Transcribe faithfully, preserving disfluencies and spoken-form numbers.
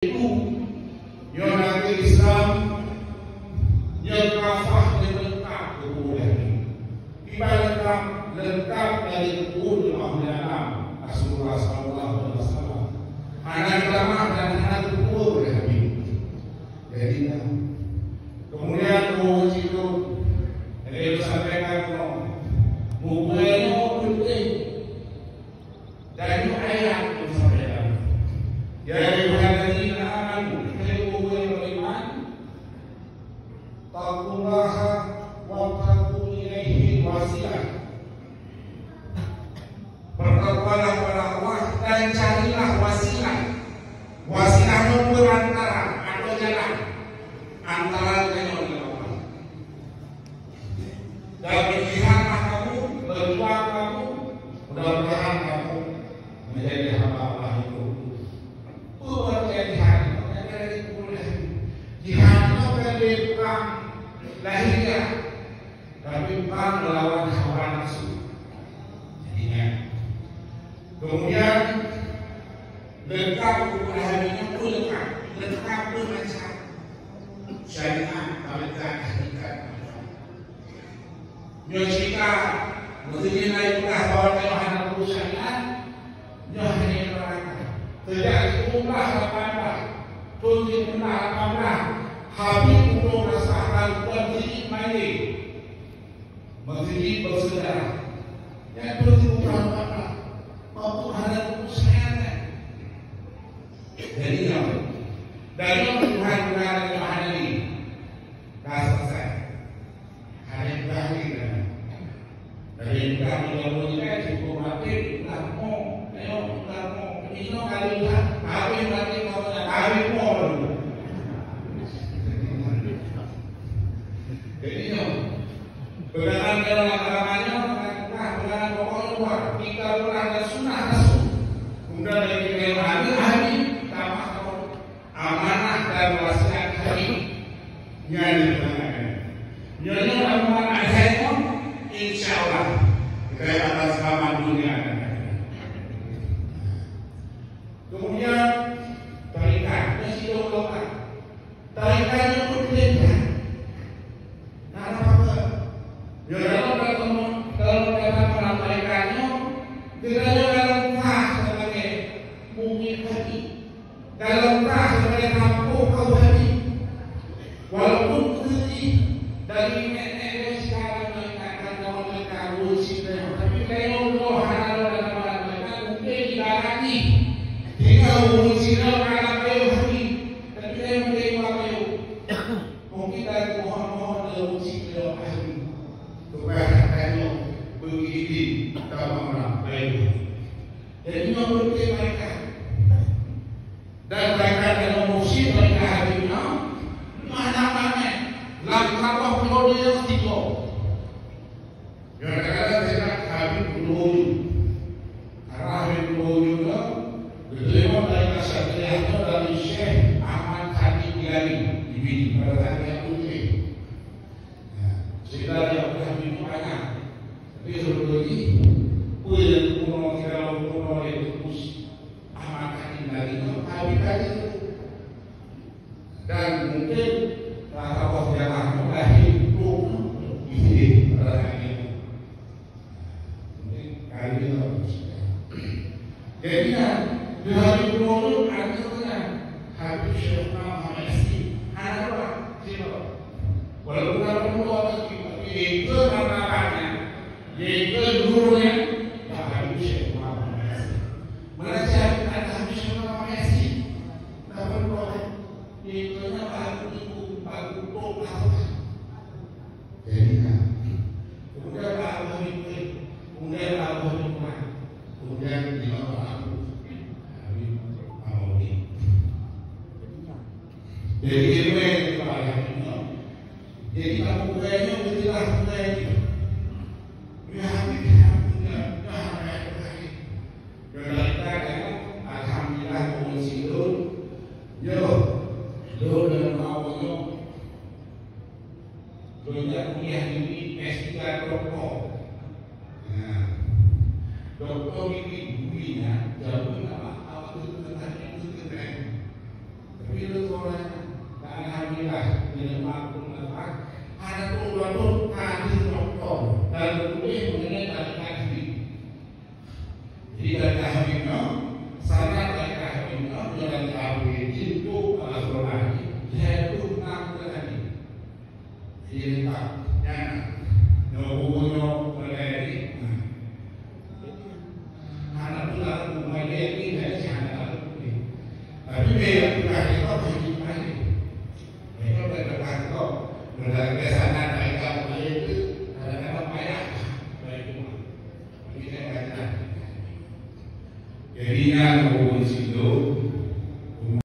Itu, nyoe nakeuh Islam, nyoe kafah dan lengkap keu ureuëng. Kiban lengkap, lengkap dari kubur Maulana Rasulullah sallallahu alaihi wasallam. Hana tamah dan hana kubur oleh Habib. Jadi, nah, kemudian ureuëng situ, jadi sampaikan, mubeunoe penting. Dan nyoe ayat nyang sampaikan, "Ya ayyuhalladzina amanu," hai ureuëng beriman, "taqullaha wabtaghu ilaihi wasilah." Bertakwalah kepada Allah dan carilah wasilah. Wasilah nyoe perantara atau jalan antara tanyoe dengan Allah. Dan berjihadlah kamu, berjuang kamu, mudah-mudahan kamu menjadi hamba Allah yang beruntung. Peue arti jihad? Jihad itu bukan perang lahiriah, tapi perang melawan hawa nafsu. Jadi, ingat. Kemudian, lengkap hukum Nabi itu lengkap. Lengkap itu macam syariat, pemerintah, hakikat. Nyoe cerita, mesti lain peugah bahwa nyoe hana peue syariat, nyoe hanya neraka. Sejak sikureueng blah lapan blah, thon sikureueng blah lapan blah, Habib Utoh Nasrah lakukan sedikit main. Meuseujid bersejarah. Nyan pun bukan apa-apa. Waktu hana buku saya kan. Jadi, nyoe. Dan nyoe Tuhan bukan ada Tuhan lagi. Dah selesai. Hana bukan lagi kan. Dari bukan menyambung kan cukup mati, bukan mau. Ayo, bukan mau. Ini kalau bukan, habis mati, habis mau. Jadi, nyoe. Pegangan dalam agama nyoe, pegangan, pegangan pokok nyoe dua. Kitabullah dan sunnah Rasul. Kemudian dari kita yang ahli, ahli, tamah amanah dan wasiat Habib. Nyan pegangan. Nyonya amanah nyoe, insya Allah, kita akan selamat dunia dan akhirat. Kemudian, tarekat, nyoe sidroe golongan. Tarekat nyoe pun beda. Nah, apa? Ya, dalam, dalam, dalam, dalam tarekat nyoe, kita nyoe dalam sah sebagai mukmin hati. Dalam sah sebagai kampung kau hati. Walaupun sedih dari nenek moyang sekarang mereka akan tahu mereka urus kita, tapi kalau Allah hana dalam mereka mungkin ibarat ni. Jika urus kita akan tahu hati, tapi kalau mereka tahu Mungkin dari mohon-mohon dalam uji dalam ahli supaya katanya begini tamam baik. Jadi nyoe berarti mereka dan mereka dalam musim mereka hari ini mana-mana lam kapal pulau dia tiga. Kadang-kadang saya nak Habib Guru Unyum. Karena Habib Guru Unyum tu diterima dari Syekh Yahya dari Syekh Ahmad Khatib Gilani di Bidi pada saat dia putih. Ya, cerita dia pun Habib tu banyak. Tapi sebelum ni, apa yang kuno kita kuno yang terus Ahmad Khatib Gilani tu Habib tadi tu. Dan mungkin rata-rata sejarah tu lahir di sini pada hari ini. Mungkin kali ini. Jadi, ya, di hari dulu ada tengah Habib Syekh Muhammad Yasin. Hana dua, siapa? Walaupun ada dua lagi, tapi itu martabatnya, itu nurnya, Habib Syekh Muhammad Yasin. Mana siapa ada Habib Syekh Muhammad Yasin? Dapat dua. Iaitu baru ibu, baru tok Allah. Jadi, nah, kemudian baru ibu, kemudian baru ibu, kemudian lima orang. Kami mau di. Jadi, ilmu yang kita pelajari itu, jadi, kamu kayaknya berjelas mulai. Ya, habis, ya, ya, ya, ya, ya. Keulantan, alhamdulillah, ureueng sidroe. Nyoe, lôn dan mawöh nyoe. Lôn jak kuliah di S tiga doktor. Nah, doktor ini gurunya, jauh nama awak tu tentang itu tentang. Pada kebiasaan mereka boleh itu kadang-kadang payah. Jadi nyan hubungan situ.